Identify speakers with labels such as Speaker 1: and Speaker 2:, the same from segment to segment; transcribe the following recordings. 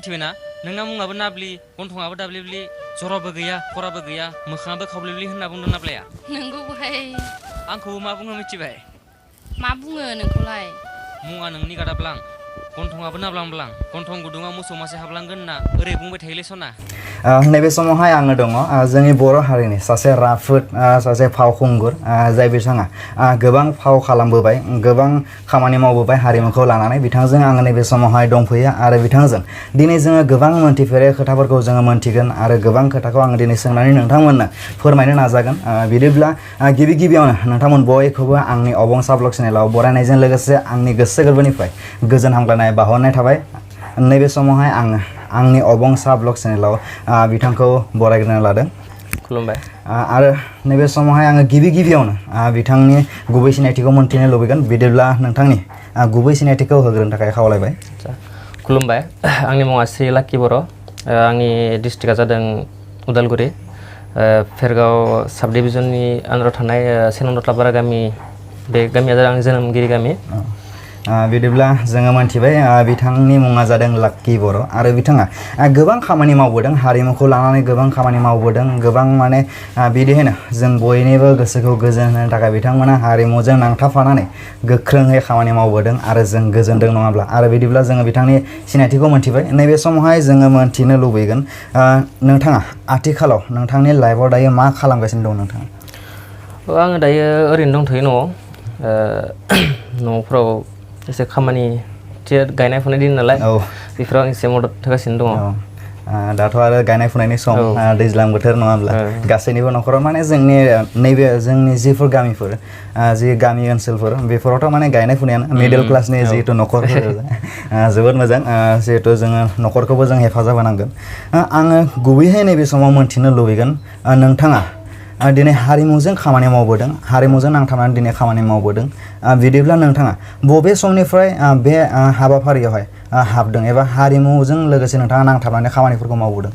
Speaker 1: मिथिबायना नोंना मुङाबो नाब्लि गन्थङाबो दाब्लिब्लि जराबो गैया खराबो गैया मोखाङाबो खावब्लिब्लि होनना बुंदों नाब्लाया
Speaker 2: नोंगौ बहाय
Speaker 1: आंखौबो मा बुङो मिथिबाय
Speaker 2: मा बुङो नोंखौलाय
Speaker 1: मुङा नोंनि गादाबलां गन्थङाबो नाब्लांब्लां गन्थं गुदुङाव मोसौ मासे हाबलांगोन होनना ओरै बुंबाय थायोलै सना
Speaker 3: नैबे समावहाय आङो दङ जोंनि बर' हारिनि सासे राफोद सासे फावखुंगुर जाय बिथाङा गोबां फाव खालामबोबाय गोबां खामानि मावबोबाय हारिमुखौ लानानै बिथांजों आङो नैबे समावहाय दंफैयो आरो बिथांजों दिनै जोङो गोबां मोनथिफेरै खोथाफोरखौ जोङो मोनथिगोन आरो गोबां खोथाखौ आङो दिनै सोंनानै नोंथांमोननो फोरमायनो नाजागोन बिदिब्ला गिबियावनो नोंथांमोन बयखौबो आंनि अबंसा ब्लग चेनेलाव बरायनायजों लोगोसे आंनि गोसो गोरबोनिफ्राय गोजोन हामग्लायनाय बावहरनाय थाबाय नैबे समावहाय आङो आंनि अबंसा ब्लग चेनेलाव बिथांखौ बरायग्रोनो लादों
Speaker 4: खुलुमबाय
Speaker 3: आरो नैबे समावहाय आङो गिबियावनो बिथांनि गुबै सिनायथिखौ मोनथिनो लुबैगोन बिदिब्ला नोंथांनि गुबै सिनायथिखौ होग्रोनो थाखाय खावलायबाय
Speaker 4: खुलुमबाय आंनि मुङा श्री लाक्की बर' आंनि डिस्ट्रिक्टआ जादों उदालगुरि फेरगाव साब डिभिजननि आन्दाराव थानाय सेनन्दतलापारा गामि बे गामिया जादों आंनि जोनोमगिरि गामि
Speaker 3: बिदिब्ला जोङो मोनथिबाय बिथांनि मुङा जादों लाक्की बर' आरो बिथाङा गोबां खामानि मावबोदों हारिमुखौ लानानै गोबां खामानि मावबोदों गोबां माने बिदिहायनो जों बयनिबो गोसोखौ गोजोन होनो थाखाय बिथांमोना हारिमुजों नांथाबफानानै गोख्रोङै खामानि मावबोदों आरो जों गोजोनदों नङाब्ला आरो बिदिब्ला जोङो बिथांनि सिनायथिखौ मोनथिबाय नैबे समावहाय जोङो मोनथिनो लुबैगोन नोंथाङा आथिखालाव नोंथांनि लाइफआव दायो मा खालामगासिनो दं नोंथाङा
Speaker 4: आङो दायो ओरैनो दंथ'यो न'आव न'फ्राव एसे खामानि गायनाय फुनाय दिन नालाय बेफोराव आं एसे मदद होगासिनो दङ
Speaker 3: दाथ' आरो गायनाय फुनायनि सम दैज्लां बोथोर नङाब्ला गासैनिबो न'खराव माने जोंनि नैबे जोंनि जिफोर गामिफोर जि गामि ओनसोलफोर बेफोरावथ' माने गायनाय फुनायानो मिडल क्लासनि जिहेतु न'खरफोर जोबोद मोजां जिहेतु जोङो न'खरखौबो जों हेफाजाब होनांगोन आङो गुबैहाय नैबे समाव मोनथिनो लुबैगोन नोंथाङा दिनै हारिमुजों खामानि मावबोदों हारिमुजों नांथाबनानै दिनै खामानि मावबोदों बिदिब्ला नोंथाङा बबे समनिफ्राय बे हाबाफारियावहाय हाबदों एबा हारिमुजों लोगोसे नोंथाङा नांथाबनानै खामानिफोरखौ मावबोदों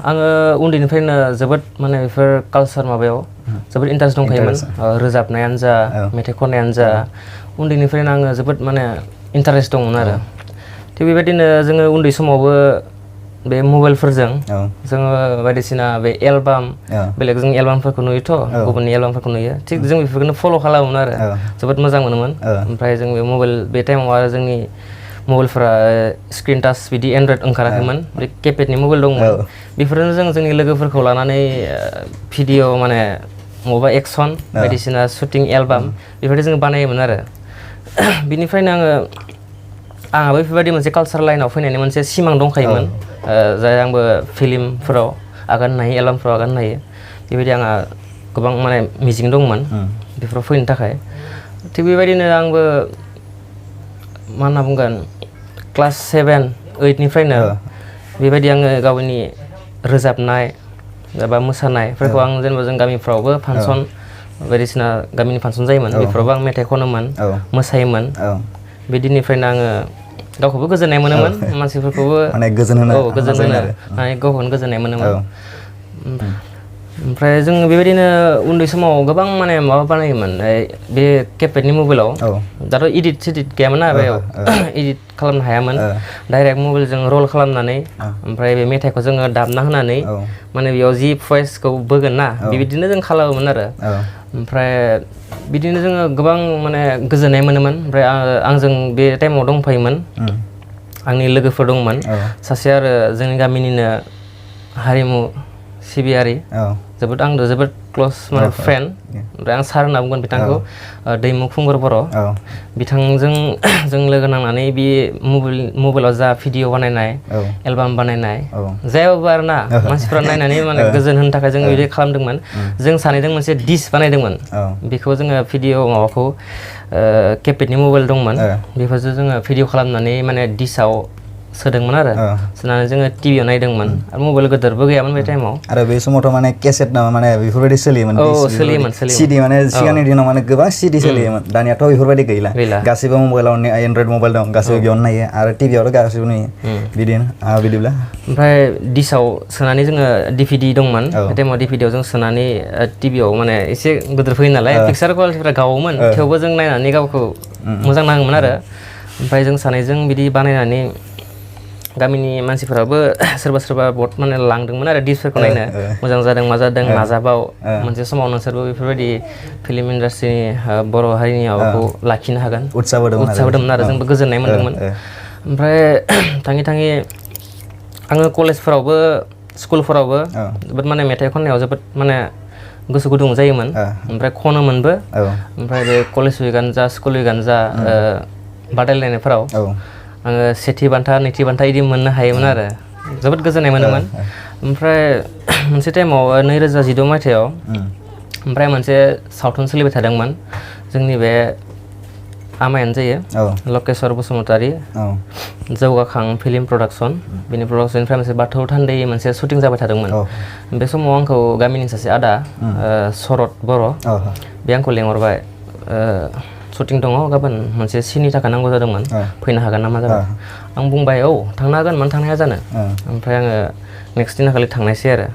Speaker 4: आङो उन्दैनिफ्रायनो जोबोद माने बेफोर कालसार माबायाव जोबोद इन्टारेस्ट दंखायोमोन रोजाबनायानो जा मेथाइ खननायानो जा उन्दैनिफ्रायनो आङो जोबोद माने इन्टारेस्ट दंमोन आरो थिग बेबायदिनो जोङो उन्दै समावबो बे मबाइलफोरजों जोङो बायदिसिना बे एलबाम बेलेग जों एलबामफोरखौ नुयोथ' गुबुननि एलबामफोरखौ नुयो थिग जों बेफोरखौनो फल' खालामोमोन आरो जोबोद मोजां मोनोमोन ओमफ्राय जों बे मबाइल बे टाइमाव आरो जोंनि मबाइलफोरा स्क्रिन टाच बिदि एन्ड्रइड ओंखाराखैमोन बे किपेडनि मबाइल दंमोन बेफोरनो जों जोंनि लोगोफोरखौ लानानै भिडिअ माने मबा एक्सन बायदिसिना शुटिं एलबाम बेफोरबायदि जों बानायोमोन आरो बिनिफ्रायनो आंहाबो बेफोरबायदि मोनसे कालसार लाइनाव फैनायनि मोनसे सिमां दंखायोमोन जाय आंबो फिल्मफोराव आगान होनो हायो एलबामफोराव आगान होनो हायो बेबायदि आंहा गोबां माने मिजिं दंमोन बेफोराव फैनो थाखाय थिग बेबायदिनो आंबो मा होनना बुंगोन क्लास 7, 8निफ्रायनो बेबायदि आङो गावनि रोजाबनाय एबा मोसानायफोरखौ आं जेनेबा जों गामिफ्रावबो फांसन बायदिसिना गामिनि फांसन जायोमोन बेफोरावबो आं मेथाइ खनोमोन मोसायोमोन बे दिननिफ्रायनो आङो गावखौबो गोजोननाय मोनोमोन मानसिफोरखौबो
Speaker 3: माने गोजोन होनो
Speaker 4: माने गावखौनो गोजोननाय मोनोमोन ओमफ्राय जों बेबायदिनो उन्दै समाव गोबां माने माबा बानायोमोन बे किपेडनि मबाइलाव दाथ' इडिट गैयामोन ना बेयाव इडिट खालामनो हायामोन डाइरेक्ट मबाइलजों रल खालामनानै ओमफ्राय बे मेथाइखौ जोङो दामना होनानै माने बेयाव जि भइसखौ बोगोन ना बेबायदिनो जों खालामोमोन आरो ओमफ्राय बिदिनो जोङो गोबां माने गोजोननाय मोनोमोन ओमफ्राय आंजों बे टाइमाव दंफायोमोन आंनि लोगोफोर दंमोन सासे आरो जोंनि गामिनिनो हारिमु सिबियारि आंजों जोबोद क्लस माने फ्रेन्ड ओमफ्राय आं सार होनना बुंगोन बिथांखौ दैमु खुंगुर बर' बिथांजों जों लोगो नांनानै बे मबाइलाव जा भिडिअ बानायनाय एलबाम बानायनाय जायाबाबो आरो ना मानसिफ्रा नायनानै माने गोजोन होनो थाखाय जों बिदि खालामदोंमोन जों सानैजों मोनसे डिस बानायदोंमोन बेखौ जोङो भिडिअ माबाखौ किपेडनि मबाइल दंमोन बेफोरजों जोङो भिडिअ खालामनानै माने डिसआव सोदोंमोन आरो सोनानै जोङो टिभियाव नायदोंमोन आरो मबाइल गोदोरबो गैयामोन बे टाइमाव
Speaker 3: आरो बे समावथ' माने केसेट माने बेफोरबायदि सोलियोमोन सिडि माने सिगांनि दिनाव माने गोबां सिडि सोलियोमोन दानियाथ' बेफोरबायदि गैला गासैबो मबाइलाव एन्ड्रइड मबाइल दं गासैबो बेयावनो नायो आरो टिभियावथ' गासैबो नुयो बिदिब्ला
Speaker 4: ओमफ्राय डिसआव सोनानै जोङो डिभिडि दंमोन बे टाइमाव डिभिडियाव जों सोनानै टिभियाव माने एसे गोदोर फैयो नालाय पिक्सार क्वालिटिफ्रा गावोमोन थेवबो जों नायनानै गावखौ मोजां नाङोमोन आरो ओमफ्राय जों सानैजों बिदि बानायनानै गामिनि मानसिफोराबो सोरबा सोरबा बहुत माने लांदोंमोन आरो डिसफोरखौ नायनो मोजां जादों मा जादों नाजाबाव मोनसे समाव नोंसोरबो बेफोरबायदि फिल्म इन्डास्ट्रिनि बर' हारिनि माबाखौ लाखिनो हागोन उत्साह होदोंमोन आरो जोंबो गोजोननाय मोन्दोंमोन ओमफ्राय थाङै थाङै आङो कलेजफोरावबो स्कुलफोरावबो जोबोद माने मेथाइ खननायाव जोबोद माने गोसो गुदुं जायोमोन ओमफ्राय खनोमोनबो ओमफ्राय बे कलेज उइकआनो जा स्कुल उइकआनो जा बादायलायनायफोराव आङो सेथि बान्था नैथि बान्था इदि मोननो हायोमोन आरो जोबोद गोजोननाय मोनोमोन ओमफ्राय मोनसे टाइमाव 2016 मायथाइयाव ओमफ्राय मोनसे सावथुन सोलिबाय थादोंमोन जोंनि बे आमायानो जायो लकेश्वर बसुमतारी जौगाखां फिल्म प्रडाक्सन बेनि प्रडाक्सननिफ्राय मोनसे बाथौ थान्दै मोनसे शुटिं जाबाय थादोंमोन बे समाव आंखौ गामिनि सासे आदा शरद बर' बे आंखौ लेंहरबाय शुटिं दङ गाबोन मोनसे सिननि थाखाय नांगौ जादोंमोन फैनो हागोन नामा जाबाय आं बुंबाय औ थांनो हागोन मानो थांनो हाया जानो ओमफ्राय आङो नेक्स्ट दिनाखालि थांनायसै आरो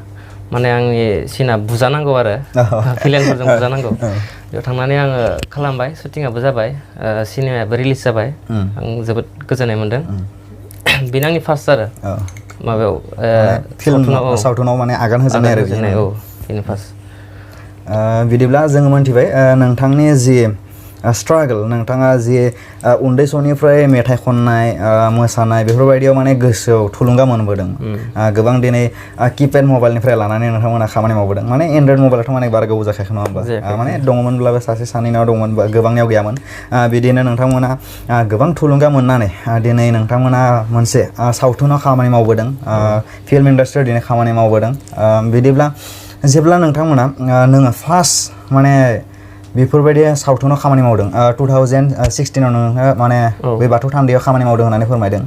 Speaker 4: माने आंनि सिना बुजानांगौ आरो भिलेनफोरजों बुजानांगौ बेयाव थांनानै आङो खालामबाय शुटिंआबो जाबाय सिनेमायाबो रिलिज जाबाय आं जोबोद गोजोननाय मोन्दों बेनो आंनि फार्स्ट आरो माबायाव
Speaker 3: सावथुनाव माने आगान होजेननाय आरो
Speaker 4: औ बेनो फार्स्ट
Speaker 3: बिदिब्ला जोङो मोनथिबाय नोंथांनि जि स्ट्रागल नोंथाङा जि उन्दै समनिफ्राय मेथाइ खननाय मोसानाय बेफोरबायदियाव माने गोसोआव थुलुंगा मोनबोदों गोबां दिनै किपेड मबाइलनिफ्राय लानानै नोंथांमोना खामानि मावबोदों माने एन्ड्रइड मबाइलाथ' माने बारा गोबाव जाखायाखै नङा होमबा माने दङमोनब्लाबो सासे सानैनाव दंमोन गोबांनियाव गैयामोन बिदिनो नोंथांमोना गोबां थुलुंगा मोननानै दिनै नोंथांमोना मोनसे सावथुनाव खामानि मावबोदों फिल्म इन्डास्ट्रियाव दिनै खामानि मावबोदों बिदिब्ला जेब्ला नोंथांमोना नोङो फार्स्ट माने बेफोरबायदि सावथुनाव खामानि मावदों 2016आव नोङो माने बे बाथौ थान्दैयाव खामानि मावदों होननानै फोरमायदों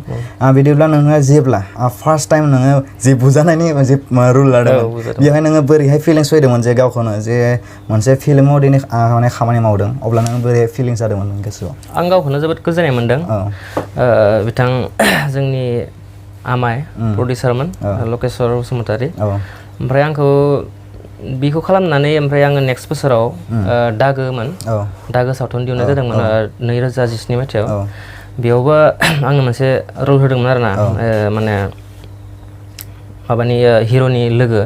Speaker 3: बिदिब्ला नोङो जेब्ला फार्स्ट टाइम नोङो जि बुजानायनि जे रुल लादोंमोन बेवहाय नोङो बोरैहाय फिलिंस फैदोंमोन जे गावखौनो जे मोनसे फिल्माव दिनै माने खामानि मावदों अब्ला नोङो बोरैहाय फिलिंस जादोंमोन नों गोसोआव
Speaker 4: आं गावखौनो जोबोद गोजोननाय मोन्दों बिथां जोंनि आमाय प्रडिउसारमोन लकेश्वर बसुमतारी ओमफ्राय आंखौ बेखौ खालामनानै ओमफ्राय आङो नेक्स्ट बोसोराव दागो सावथुन दिहुननाय जादोंमोन 2017 मायथाइयाव बेयावबो आङो मोनसे रल होदोंमोन आरोना माने माबानि हिर'नि लोगो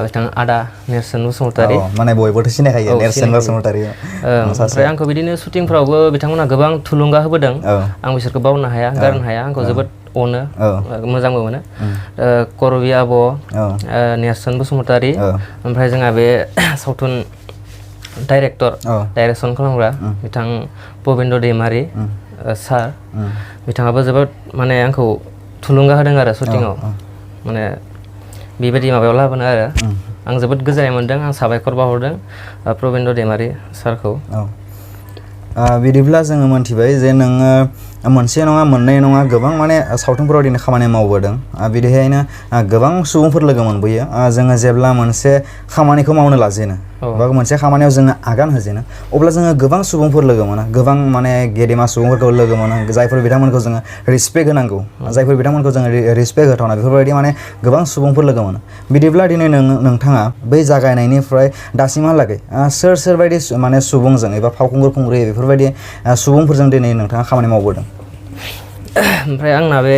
Speaker 4: बिथां आदा नेरसोन बसुमतारी
Speaker 3: माने बयबोथ' सिनायखायो नेरसोन बसुमतारी
Speaker 4: ओमफ्राय आंखौ बिदिनो शुटिंफ्रावबो बिथांमोना गोबां थुलुंगा होबोदों आं बिसोरखौ बावनो हाया गारनो हाया आंखौ जोबोद अनो मोजांबो मोनो करबि आब' नेरसोन बसुमतारी ओमफ्राय जोंहा बे सावथुन डाइरेक्सन खालामग्रा बिथां पबेन्द्र दैमारि सार बिथाङाबो जोबोद माने आंखौ थुलुंगा होदों आरो शुटिंआव माने बेबायदि माबायाव लाबोनो आरो आं जोबोद गोजोननाय मोन्दों आं साबायखर बावहरदों पबेन्द्र दैमारि सारखौ
Speaker 3: बिदिब्ला जोङो मोनथिबाय जे नोङो मोनसे नङा मोननै नङा गोबां माने सावथुनफोराव दिनै खामानि मावबोदों बिदिहायनो गोबां सुबुंफोर लोगो मोनबोयो जोङो जेब्ला मोनसे खामानिखौ मावनो लाजेनो बा मोनसे खामानियाव जोङो आगान होजेनो अब्ला जोङो गोबां सुबुंफोर लोगो मोनो गोबां माने गेदेमा सुबुंफोरखौ लोगो मोनो जायफोर बिथांमोनखौ जोङो रिसपेक्ट होनांगौ जायफोर बिथांमोनखौ जोङो रिसपेक्ट होथावना बेफोरबायदि माने गोबां सुबुंफोर लोगो मोनो बिदिब्ला दिनै नोंथाङा बै जागायनायनिफ्राय दासिमहालागै सोर बायदि माने सुबुंजों एबा फावखुंगुर खुंग्रि बेफोरबायदि सुबुंफोरजों दिनै नोंथाङा खामानि मावबोदों
Speaker 4: ओमफ्राय आंना बे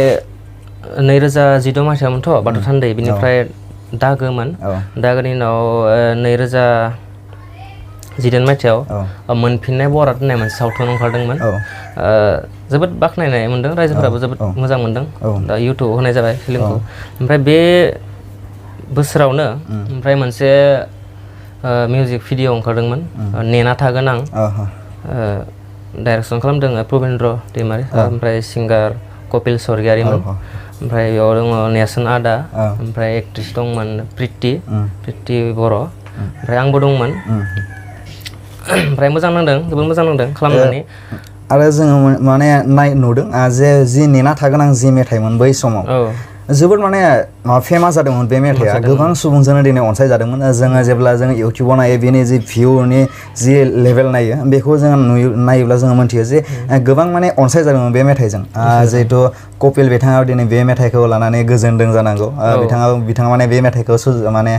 Speaker 4: 2016 मायथाइयावमोनथ' बाथौ थान्दै बिनिफ्राय दागोमोन दागोनि उनाव 2018 मायथाइयाव मोनफिननाय बराद होननाय मोनसे सावथुन ओंखारदोंमोन जोबोद बाख्नायनाय मोन्दों रायजोफोराबो जोबोद मोजां मोन्दों दा इउटुबाव होनाय जाबाय फिल्मखौ ओमफ्राय बे बोसोरावनो ओमफ्राय मोनसे मिउजिक भिडिअ ओंखारदोंमोन नेना थागोन आं डाइरेक्सन खालामदों पबेन्द्र दैमारि ओमफ्राय सिंगार कपिल स्वर्गियारिमोन ओमफ्राय बेयाव दङ नेरसोन आदा ओमफ्राय एक्ट्रिस दंमोन प्रिति बर' ओमफ्राय आंबो दंमोन ओमफ्राय मोजां नांदों जोबोद मोजां नांदों खालामनानै
Speaker 3: आरो जोङो माने नुदों जे जि नेना थागोन आं जि मेथाइमोन बै समाव जोबोद माने फेमास जादोंमोन बे मेथाइआ गोबां सुबुंजोंनो दिनै अनसायजादोंमोन जोङो जेब्ला जोङो इउटुबाव नायो बेनि जि भिउनि जि लेभेल नायो बेखौ जोङो नायोब्ला जोङो मोनथियो जे गोबां माने अनसायजादोंमोन बे मेथाइजों जिहेथु कपिल बिथाङा दिनै बे मेथाइखौ लानानै गोजोनदों जानांगौ बिथाङा माने बे मेथाइखौ माने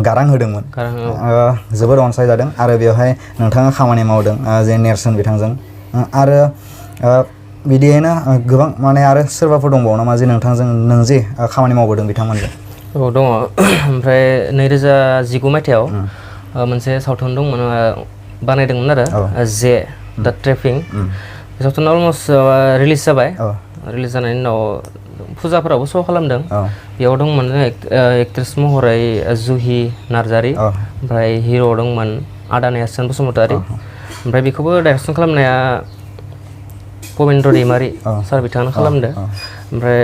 Speaker 3: गारां होदोंमोन जोबोद अनसायजादों आरो बेवहाय नोंथाङा खामानि मावदों जे नेरसोन बिथांजों आरो बिदियैनो गोबां माने आरो सोरबाफोर दंबावो नामा जे नोंथांजों नों जे खामानि मावबोदों बिथांमोनजों
Speaker 4: औ दङ ओमफ्राय 2019 मायथाइयाव मोनसे सावथुन दंमोन बानायदोंमोन आरो जे दा ट्रेपिं बे सावथुना अलमस्ट रिलिज जाबाय रिलिज जानायनि उनाव फुजाफोरावबो श' खालामदों बेयाव दंमोन एक्ट्रेस महरै जुहि नार्जारि ओमफ्राय हिर' दंमोन आदाने हासान बसुमतारि ओमफ्राय बेखौबो डाइरेक्सन खालामनाया पबिन्द्र दैमारि सार बिथाङानो खालामदो ओमफ्राय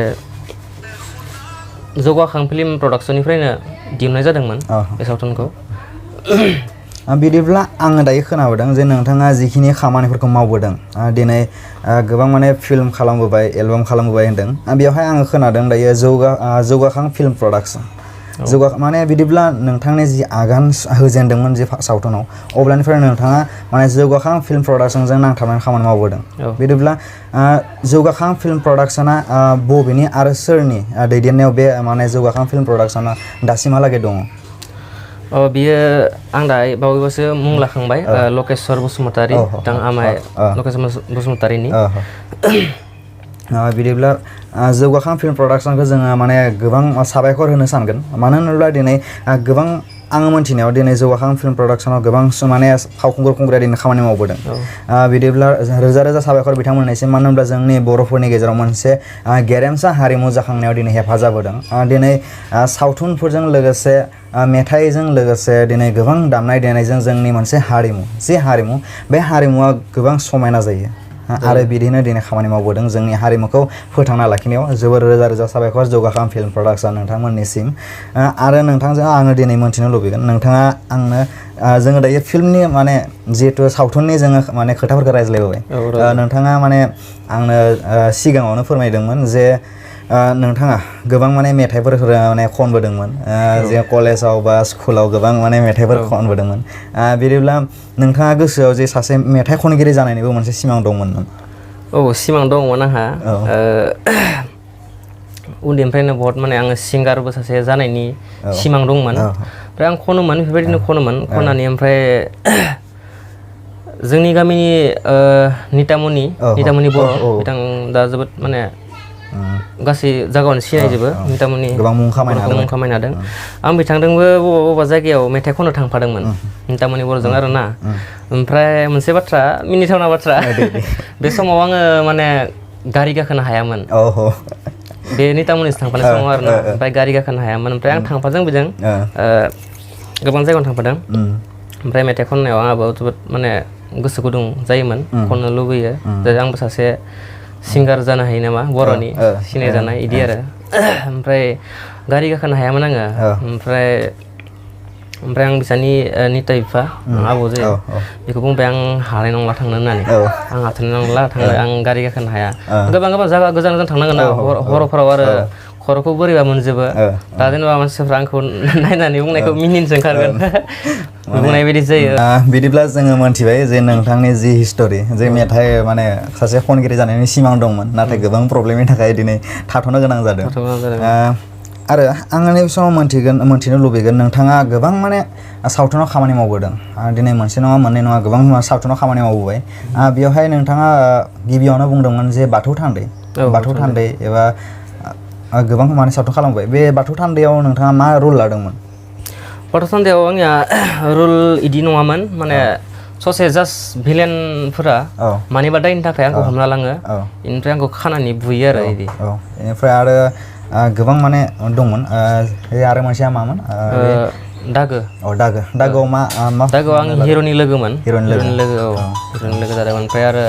Speaker 4: जौगाखां फिल्म प्रडाक्सननिफ्रायनो दिहुननाय जादोंमोन बे सावथुनखौ
Speaker 3: बिदिब्ला आङो दायो खोनाबोदों जे नोंथाङा जिखिनि खामानिफोरखौ मावबोदों दिनै गोबां माने फिल्म खालामबोबाय एलबाम खालामबोबाय होनदों बेवहाय आङो खोनादों दायो जौगाखां फिल्म प्रडाक्सन माने बिदिब्ला नोंथांनि जि आगान होजेनदोंमोन जे सावथुनाव अब्लानिफ्राय नोंथाङा माने जौगाखां फिल्म प्रडाक्सनजों नांथाबनानै खामानि मावबोदों बिदिब्ला जौगाखां फिल्म प्रडाक्सना बबेनि आरो सोरनि दैदेननायाव बे माने जौगाखां फिल्म प्रडाक्सना दासिमहालागै दङ
Speaker 4: बियो आं दा बावैसो मुं लाखांबाय लकेश्वर बसुमतारि बिथां आमाय लकेश्वर बसुमतारिनि
Speaker 3: बिदिब्ला जौगाखां फिल्म प्रडाक्सनखौ जोङो माने गोबां साबायखर होनो सानगोन मानो होनोब्ला दिनै गोबां आङो मोनथिनायाव दिनै जौगाखां फिल्म प्रडाक्सनाव गोबां माने फावखुंगुरफोरा दिनै खामानि मावबोदों बिदिब्ला रोजा रोजा साबायखर बिथांमोननिसिम मानो होनब्ला जोंनि बर'फोरनि गेजेराव मोनसे गेरेमसा हारिमु जाखांनायाव दिनै हेफाजाब होदों दिनै सावथुनफोरजों लोगोसे मेथाइजों लोगोसे दिनै गोबां दामनाय देनायजों जोंनि मोनसे हारिमु जे हारिमु बे हारिमुवा गोबां समायना जायो आरो बिदिनो दिनै खामानि मावबोदों जोंनि हारिमुखौ फोथांना लाखिनायाव जोबोर रोजा रोजा साबायखर जौगाखां फिल्म प्रडाक्सन नोंथांमोननिसिम आरो नोंथांजों आङो दिनै मोनथिनो लुबैगोन नोंथाङा आंनो जोङो दायो फिल्मनि माने जिहेतु सावथुननि जोङो माने खोथाफोरखौ रायज्लायबोबाय नोंथाङा माने आंनो सिगाङावनो फोरमायदोंमोन जे नोंथाङा गोबां माने मेथाइफोर माने खनबोदोंमोन जे कलेजाव बा स्कुलाव गोबां माने मेथाइफोर खनबोदोंमोन बिदिब्ला नोंथाङा गोसोआव जे सासे मेथाइ खनगिरि जानायनिबो मोनसे सिमां दंमोन
Speaker 4: औ सिमां दंमोन आंहा उन्दैनिफ्रायनो बहुत माने आङो सिंगारबो सासे जानायनि सिमां दंमोन ओमफ्राय आं खनोमोन बेफोरबायदिनो खननानै ओमफ्राय जोंनि गामिनि नितामनि बर' बिथां दा जोबोद माने गासै जायगायावनो सिनायजोबो नितामनि
Speaker 3: गोबां मुं खामायनो
Speaker 4: हादों आं बिथांजोंबो बबेबा जायगायाव मेथाइ खननो थांफादोंमोन नितामनि बर'जों आरोना ओमफ्राय मोनसे बाथ्रा मिनिथावना बाथ्रा बे समाव आङो माने गारि गाखोनो हायामोन बे नितामनिजों थांफानाय समाव आरोना ओमफ्राय गारि गाखोनो हायामोन ओमफ्राय आं थांफादों बेजों गोबां जायगायाव थांफादों ओमफ्राय मेथाइ खननायाव आंहाबो जोबोद माने गोसो गुदुं जायोमोन खननो लुबैयो जे आंबो सासे सिंगार जानो हायो नामा बर'नि सिनायजानाय इदि आरो ओमफ्राय गारि गाखोनो हायामोन आङो ओमफ्राय आं बिसानि निता बिफा आबौ जायो बेखौ बुंबाय आं हानाय नंला थांनो होननानै आं हाथारनाय नंला थांनो आं गारि गाखोनो हाया गोबां जायगा गोजान थांनांगोन ना हरफोराव आरो खर'खौ बोरैबा मोनजोबो दा जेनेबा मानसिफ्रा आंखौ नायनानै बुंनायखौ मिनिनोसो ओंखारगोन बुंनाय बायदि जायो
Speaker 3: बिदिब्ला जोङो मोनथिबाय जे नोंथांनि जि हिस्ट'रि जे मेथाइ माने सासे खनगिरि जानायनि सिमां दंमोन नाथाय गोबां प्रब्लेमनि थाखाय दिनै थाथ'नो गोनां जादों आरो आङो नैबे समाव मोनथिनो लुबैगोन नोंथाङा गोबां माने सावथुनाव खामानि मावबोदों दिनै मोनसे नङा मोननै नङा गोबां सावथुनाव खामानि मावबोबाय बेवहाय नोंथाङा गिबियावनो बुंदोंमोन जे बाथौ थान्दै एबा गोबां माने सावथुन खालामबाय बे बाथौ थान्दैयाव नोंथाङा मा रल लादोंमोन
Speaker 4: बाथौ थान्दैयाव आंनिया रल इदि नङामोन माने ससे जास्ट भिलेनफोरा मानिबा दायनि थाखाय आंखौ हमना लाङो बेनिफ्राय आंखौ खानानै बुयो आरो इदि
Speaker 3: बेनिफ्राय आरो गोबां माने दंमोन आरो मोनसेया मामोन दागोआव मा
Speaker 4: दागोआव आं हिर'नि लोगोमोन हिर'नि लोगो जादोंमोन ओमफ्राय आरो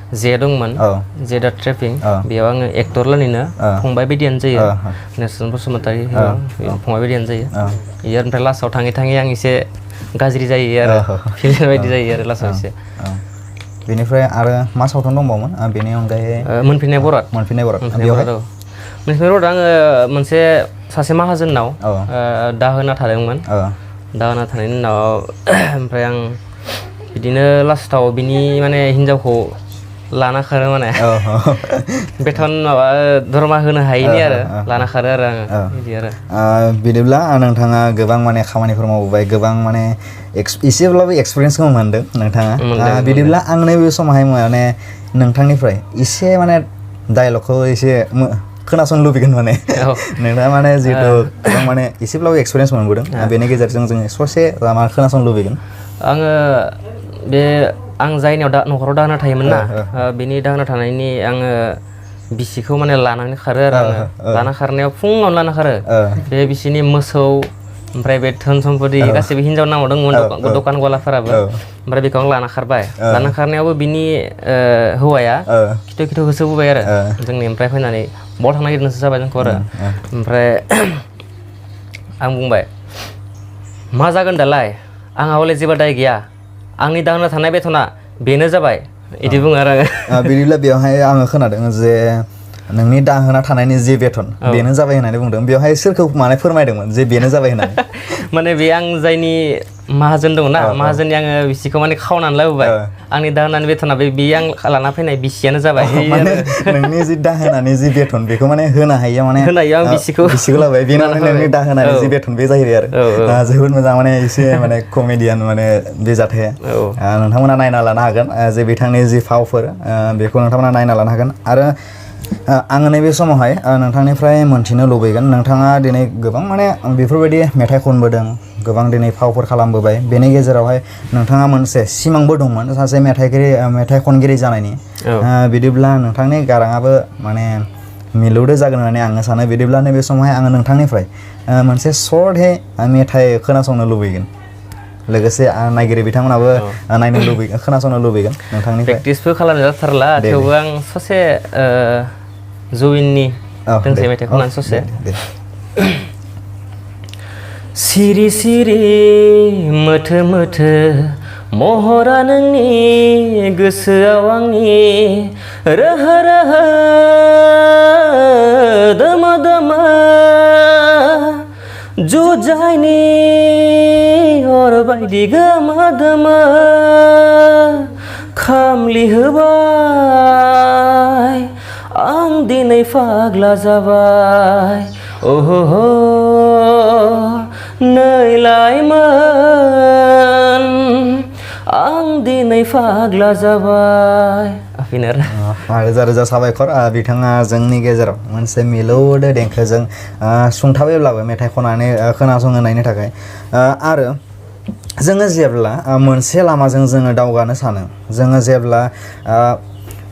Speaker 4: जे दंमोन जे दा ट्रेपिं बेयाव आङो एक्टर लानिनो फंबाय बायदियानो जायो नेरसोन बसुमतारि फंबाय बायदियानो जायो बेयो ओमफ्राय लास्टआव थाङै आं एसे गाज्रि जायो आरो फिल्म बायदि जायो आरो लास्टआव एसे
Speaker 3: बेनिफ्राय आरो मा सावथुन दंबावोमोन बेनि अनगायै
Speaker 4: मोनफिननाय बराद आङो मोनसे सासे माहाजोननाव दाहोना थादोंमोन दाहोना थानायनि उनाव ओमफ्राय आं बिदिनो लास्टआव बिनि माने हिन्जावखौ लाना खारो माने बेथन माबा दरमा होनो हायैनि आरो लाना खारो आरो आङो बिदि आरो
Speaker 3: बिदिब्ला नोंथाङा गोबां माने खामानिफोर मावबोबाय गोबां माने एसेब्लाबो एक्सपिरियेन्सखौ मोनदों नोंथाङा बिदिब्ला आं नैबे समावहाय माने नोंथांनिफ्राय एसे माने डायलगखौ एसे खोनासंनो लुबैगोन माने नोंथाङा माने जिहेतु गोबां माने एसेब्लाबो एक्सपिरियेन्स मोनबोदों बेनि गेजेरजों जोङो ससे लामा खोनासंनो लुबैगोन
Speaker 4: आङो बे आं जायनियाव न'खराव दाहोना थायोमोन ना बेनि दाहोना थानायनि आङो बिसिखौ माने लानानै खारो आरो आङो लाना खारनायाव फुङावनो लाना खारो बे बिसिनि मोसौ ओमफ्राय बे धोन सम्पति गासैबो हिन्जाव नामाव दंमोन दखान गलाफोराबो ओमफ्राय बेखौ आं लाना खारबाय लाना खारनायावबो बिनि हौवाया खिथु खिथु होसोबोबाय आरो जोंनि ओमफ्राय फैनानै बल थांनो नागिरनोसो जाबाय जोंखौ आरो ओमफ्राय आं बुंबाय मा जागोन दालाय आंहा हले जेबो दाय गैया आंनि दाहोना थानाय बेथना बेनो जाबाय इदि बुङो आरो आङो
Speaker 3: बिदिब्ला बेवहाय आङो खोनादों जे नोंनि दाहोना थानायनि जे बेथन बेनो जाबाय होननानै बुंदों बेवहाय सोरखौ माने फोरमायदोंमोन जे बेनो जाबाय होननानै
Speaker 4: माने बे आं जायनि माहाजोन दङ ना माहाजोननि आङो बिसिखौ माने खावनानै लाबोबाय आंनि दाहोनानि बेथना बे आं लाना फैनाय बिसियानो जाबाय
Speaker 3: माने नोंनि जि दाहोनानि जि बेथन बेखौ माने होनो हायो माने
Speaker 4: आं बिसिखौ
Speaker 3: लाबाय बेनो नोंनि दाहोनानि जि बेथन बे जाहैबाय आरो जोबोद मोजां माने एसे माने कमेडियान माने बे जाथाया नोंथांमोना नायना लानो हागोन जे बिथांनि जि फावफोर बेखौ नोंथांमोना नायना लानो हागोन आरो आङो नैबे समावहाय नोंथांनिफ्राय मोनथिनो लुबैगोन नोंथाङा दिनै गोबां माने बेफोरबायदि मेथाइ खनबोदों गोबां दिनै फावफोर खालामबोबाय बेनि गेजेरावहाय नोंथाङा मोनसे सिमांबो दंमोन सासे मेथाइ खनगिरि जानायनि बिदिब्ला नोंथांनि गाराङाबो माने मिलौदो जागोन होननानै आङो सानो बिदिब्ला नैबे समावहाय आङो नोंथांनिफ्राय मोनसे सर्टहै मेथाइ खोनासंनो लुबैगोन लोगोसे नायगिरि बिथांमोनाबो नायनो लुबैगोन खोनासंनो लुबैगोन नोंथांनिफ्राय
Speaker 4: प्रेक्टिसबो खालामनाय जाथारला थेवबो आं ससे जुविननि दोंसे मेथाइ खननानै ससे सिरि सिरि मोथो मोथो महरा नोंनि गोसोआव आंनि रोहो रोहो दोमो दोमो जुजाइनि अर बायदि गोमो दोमो खामलि होबाय आं दिनै फाग्ला जाबाय ओहो नै लाइमोन आं दिनै फाग्ला जाबाय
Speaker 3: रोजा रोजा साबायखर बिथाङा जोंनि गेजेराव मोनसे मिलौदो देंखोजों सुंथाबैब्लाबो मेथाइ खननानै खोनासंहोनायनि थाखाय आरो जोङो जेब्ला मोनसे लामाजों जोङो दावगानो सानो जोङो जेब्ला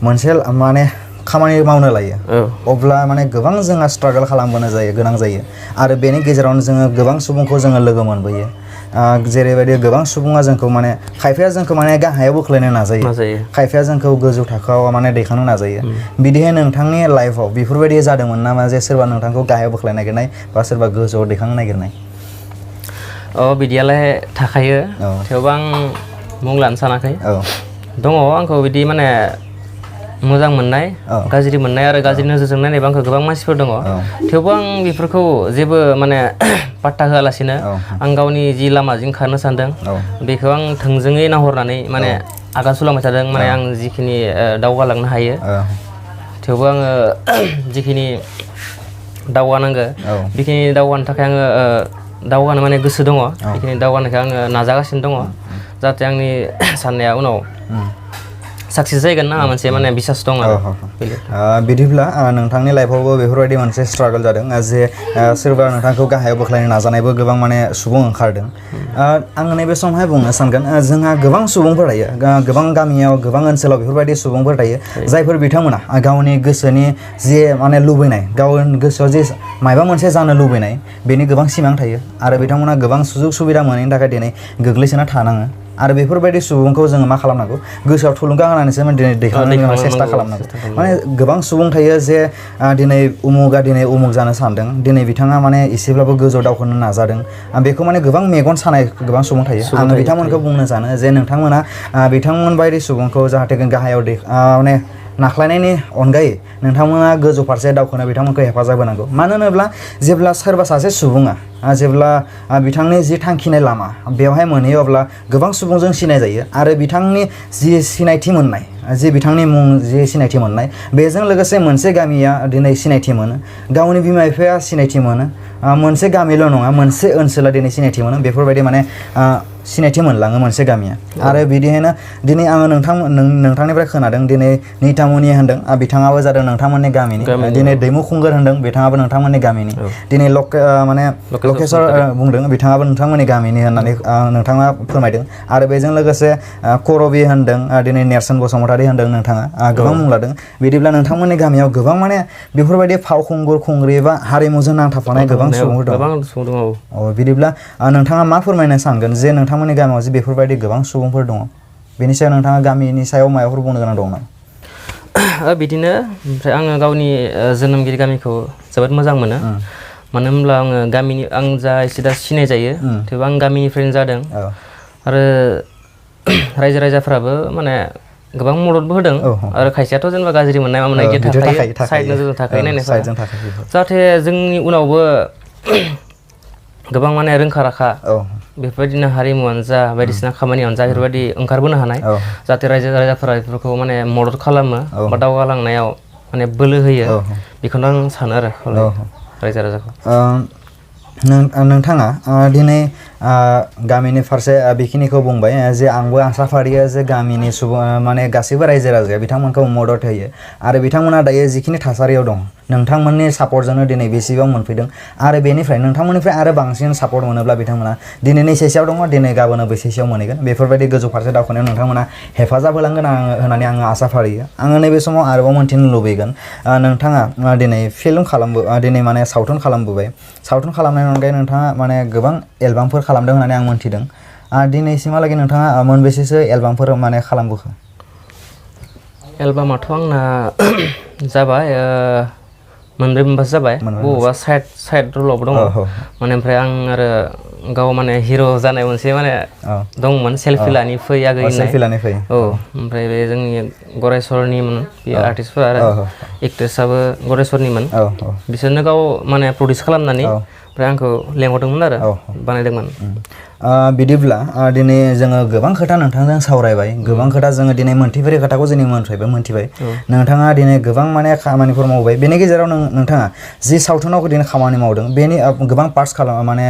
Speaker 3: मोनसे माने खामानि मावनो लायो अब्ला माने गोबां जोंहा स्ट्रागल खालामबोनो गोनां जायो आरो बेनि गेजेरावनो जोङो गोबां सुबुंखौ जोङो लोगो मोनबोयो जेरैबायदि गोबां सुबुङा जोंखौ माने खायफाया जोंखौ माने गाहायाव बोख्लायनो नाजायो खायफाया जोंखौ गोजौ थाखोआव माने दैखांनो नाजायो बिदिहाय नोंथांनि लाइफआव बेफोरबायदि जादोंमोन नामा जे सोरबा नोंथांखौ गाहायाव बोख्लायनो नागिरनाय बा सोरबा गोजौआव दैखांनो नागिरनाय
Speaker 4: बिदियालाय थाखायो थेवबो आं मुं लानो सानाखै दङ आंखौ बिदि माने मोजां मोननाय गाज्रि मोननाय आरो गाज्रि नोजोरजों नायनायबो आंखौ गोबां मानसिफोर दङ थेवबो आं बेफोरखौ जेबो माने पात्ता होआलासिनो आं गावनि जि लामाजों खारनो सानदों बेखौ आं थोंजोङै नाहरनानै माने आगान सुरलांबाय थादों माने आं जिखिनि दावगालांनो हायो थेवबो आङो जिखिनि दावगानांगो बेखिनि दावगानो थाखाय आङो दावगानो माने गोसो दङ बेखिनि दावगानायखौ आङो नाजागासिनो दङ जाहाथे आंनि साननाया उनाव साक्सेस जायगोन ना मोनसे माने बिसास दं आरो
Speaker 3: बिदिब्ला नोंथांनि लाइफआवबो बेफोरबायदि मोनसे स्ट्रागल जादों जे सोरबा नोंथांखौ गाहायाव बोख्लायनो नाजानायबो गोबां माने सुबुं ओंखारदों आं नैबे समावहाय बुंनो सानगोन जोंहा गोबां सुबुंफोर थायो गोबां गामियाव गोबां ओनसोलाव बेफोरबायदि सुबुंफोर थायो जायफोर बिथांमोना गावनि गोसोनि जे माने लुबैनाय गावनि गोसोआव जे माबा मोनसे जानो लुबैनाय बेनि गोबां सिमां थायो आरो बिथांमोना गोबां सुजुग सुबिदा मोनैनि थाखाय दिनै गोग्लैसोना थानाङो आरो बेफोरबायदि सुबुंखौ जोङो मा खालामनांगौ गोसोआव थुलुंगा होनानैसो दिनै दैखांनो सेस्था खालामनांगौ माने गोबां सुबुं थायो जे दिनै उमुगा दिनै उमुग जानो सानदों दिनै बिथाङा माने एसेब्लाबो गोजौ दावखोनो नाजादों बेखौ माने गोबां मेगन सानाय गोबां सुबुं थायो आङो बिथांमोनखौ बुंनो सानो जे नोंथांमोना बिथांमोन बायदि सुबुंखौ जाहाथे गाहायाव माने नाख्लायनायनि अनगायै नोंथांमोना गोजौ फारसे दावखोनो बिथांमोनखौ हेफाजाब होनांगौ मानो होनोब्ला जेब्ला सोरबा सासे सुबुङा जेब्ला बिथांनि जि थांखिनाय लामा बेवहाय मोनहैयो अब्ला गोबां सुबुंजों सिनाय जायो आरो बिथांनि जि सिनायथि मोननाय जि बिथांनि मुं जि सिनायथि मोननाय बेजों लोगोसे मोनसे गामिया दिनै सिनायथि मोनो गावनि बिमा बिफाया सिनायथि मोनो मोनसे गामिल' नङा मोनसे ओनसोला दिनै सिनायथि मोनो बेफोरबायदि माने सिनायथि मोनलाङो मोनसे गामिया आरो बिदिहायनो दिनै आङो नोंथांनिफ्राय खोनादों दिनै नितामुनि होनदों बिथाङाबो जादों नोंथांमोननि गामिनि दिनै दैमु खुंगुर होनदों बिथाङाबो नोंथांमोननि गामिनि दिनै माने लकेसर बुंदों बिथाङाबो नोंथांमोननि गामिनि होननानै नोंथाङा फोरमायदों आरो बेजों लोगोसे करबि होनदों दिनै नेरसोन बसुमतारी होनदों नोंथाङा गोबां मुं लादों बिदिब्ला नोंथांमोननि गामियाव गोबां माने बेफोरबायदि फावखुंगुर खुंग्रि बा हारिमुजों नांथाबनाय गोबां सुबुंफोर दं बिदिब्ला नोंथाङा मा फोरमायनो सानगोन जे नोंथांमोननि गामियाव जे बेफोरबायदि गोबां सुबुंफोर दङ बेनि सायाव नोंथाङा गामिनि सायाव माबाफोर बुंनो गोनां दं नामा
Speaker 4: बिदिनो ओमफ्राय आङो गावनि जोनोमगिरि गामिखौ जोबोद मोजां मोनो मानो होनब्ला आङो गामिनि आं जा एसे दा सिनाय जायो थेवबो आं गामिनिफ्रायनो जादों आरो रायजो राजाफ्राबो माने गोबां मददबो होदों आरो खायसेयाथ' जेनेबा गाज्रि मोननाय मा मोननाय बिदि थाखायो साइड नोजोरजों थाखायो नायनायफोरा जाहाथे जोंनि उनावबो गोबां माने रोंखा राखा बेफोरबायदिनो हारिमुआनो जा बायदिसिना खामानियावनो जा बेफोरबायदि ओंखारबोनो हानाय जाहाथे रायजो राजाफोरा बेफोरखौ माने मदद खालामो बा दावगालांनायाव माने बोलो होयो बेखौनो आं सानो आरो रायजो राजाखौ
Speaker 3: नोंथाङा दिनै गामिनि फारसे बेखिनिखौ बुंबाय जे आंबो आसा फारियो जे गामिनि सुबुं माने गासैबो रायजो राजाया बिथांमोनखौ मदद होयो आरो बिथांमोना दायो जिखिनि थासारियाव दं नोंथांमोननि सापर्टजोंनो दिनै बेसेबां मोनफैदों आरो बेनिफ्राय नोंथांमोननिफ्राय आरो बांसिन सापर्ट मोनोब्ला बिथांमोना दिनैनि सेसेयाव दङ दिनै गाबोन बैसेसेयाव मोनहैगोन बेफोरबायदि गोजौ फारसे दावखोनायाव नोंथांमोना हेफाजाब होलांगोन होननानै आङो आसा फारियो आङो नैबे समाव आरोबाव मोन्थिनो लुबैगोन नोंथाङा दिनै फिल्म दिनै माने सावथुन खालामबोबाय सावथुन खालामनायनि अनगायै नोंथाङा माने गोबां एलबामफोर खालामदों होननानै आं मोन्थिदों दिनैसिमहालागै नोंथाङा मोनबेसेसो एलबामफोर माने खालामबोखो
Speaker 4: एलबामाथ' आंना जाबाय मोनब्रै मोनबासो जाबाय बबावबा साइड रलावबो दङ माने ओमफ्राय आं आरो गाव माने हिर' जानाय मोनसे माने दंमोन सेल्फि लानि फै आगै ओमफ्राय बे जोंनि गरायसरनिमोन बे आर्टिस्टफोरा आरो एक्ट्रेसाबो गरायसरनिमोन बिसोरनो गाव माने प्रडिउस खालामनानै ओमफ्राय आंखौ लेंहरदोंमोन आरो बानायदोंमोन
Speaker 3: बिदिब्ला दिनै जोङो गोबां खोथा नोंथांजों सावरायबाय गोबां खोथा जोङो दिनै मोनथिफेरै खोथाखौ जोंनि मोनथिबाय नोंथाङा दिनै गोबां माने खामानिफोर मावबाय बेनि गेजेराव नोंथाङा जि सावथुनाव दिनै खामानि मावदों बेनि गोबां पार्टस माने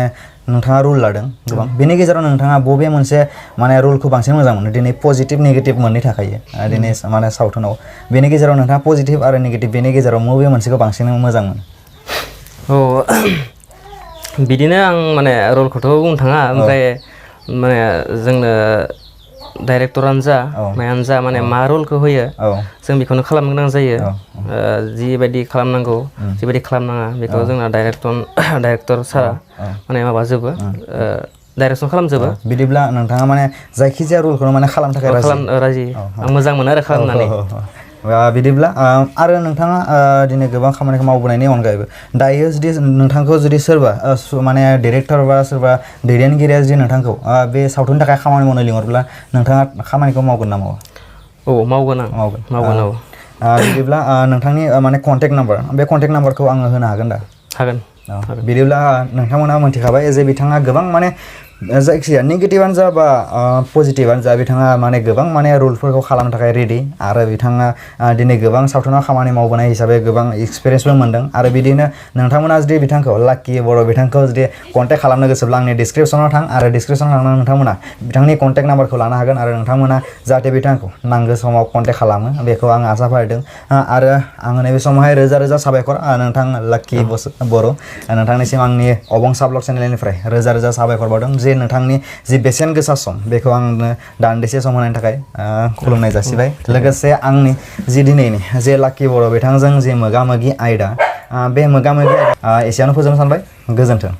Speaker 3: नोंथाङा रुल लादों गोबां बेनि गेजेराव नोंथाङा बबे मोनसे माने रुलखौ बांसिन मोजां मोनो दिनै पजिटिभ नेगेटिभ मोननै थाखायो दिनै माने सावथुनाव बेनि गेजेराव नोंथाङा पजिटिभ आरो नेगेटिभ बेनि गेजेराव बबे मोनसेखौ बांसिन मोजां मोनो
Speaker 4: बिदिनो आं माने रलखौथ' बुंनो थाङा ओमफ्राय माने जोंनो डाइरेक्टरानो जा मायानो जा माने मा रलखौ होयो जों बेखौनो खालामनो गोनां जायो जिबायदि खालामनांगौ जिबायदि खालामनाङा बेखौ जोंना डाइरेक्टर सारा माने माबाजोबो डाइरेक्सन खालामजोबो
Speaker 3: बिदिब्ला नोंथाङा माने जायखिजाया रलखौनो माने खालामनो थाखाय
Speaker 4: राजि आं मोजां मोनो आरो खालामनानै
Speaker 3: बिदिब्ला आरो नोंथाङा दिनै गोबां खामानिखौ मावबोनायनि अनगायैबो दायो जुदि नोंथांखौ जुदि सोरबा माने डिरेक्टर बा सोरबा दैदेनगिरिया जुदि नोंथांखौ बे सावथुननि थाखाय खामानि मावनो लिंहरब्ला नोंथाङा खामानिखौ मावगोन ना मावा
Speaker 4: मावगोन
Speaker 3: बिदिब्ला नोंथांनि माने कन्टेक्ट नाम्बार बे कन्टेक्ट नाम्बारखौ आङो होनो हागोन दा
Speaker 4: हागोन
Speaker 3: बिदिब्ला नोंथांमोना मोनथिखाबाय जे बिथाङा गोबां माने जायखिजाया नेगेटिभानो जा बा पजिटिभानो जा बिथाङा माने गोबां माने रुलफोरखौ खालामनो थाखाय रेडि आरो बिथाङा दिनै गोबां सावथुनाव खामानि मावबोनाय हिसाबै गोबां एक्सपिरियेन्सबो मोनदों आरो बिदिनो नोंथांमोना जुदि बिथांखौ लाकि बर' बिथांखौ जुदि कन्टेक्ट खालामनो गोसोब्ला आंनि डिसक्रिपसनाव थां आरो डिसक्रिपसनाव थांनानै नोंथांमोना बिथांनि कन्टेक्ट नाम्बारखौ लानो हागोन आरो नोंथांमोना जाहाथे बिथांखौ नांगौ समाव कन्टेक्ट खालामो बेखौ आं आसा फारिदों आरो आङो नैबे समावहाय रोजा रोजा साबायखर नोंथां लाकि बर' नोंथांनिसिम आंनि अबंचा ब्लग चेनेलनिफ्राय रोजा रोजा साबायखर बावदों जे नोंथांनि जि बेसेन गोसा सम बेखौ आंनो दान्दिसे सम होनायनि थाखाय खुलुमनाय जासिबाय लोगोसे आंनि जि दिनैनि जे लाकि बर' बिथांजों जि मोगा मोगि आयदा बे मोगा मोगि एसेयावनो फोजोबनो सानबाय गोजोन्थों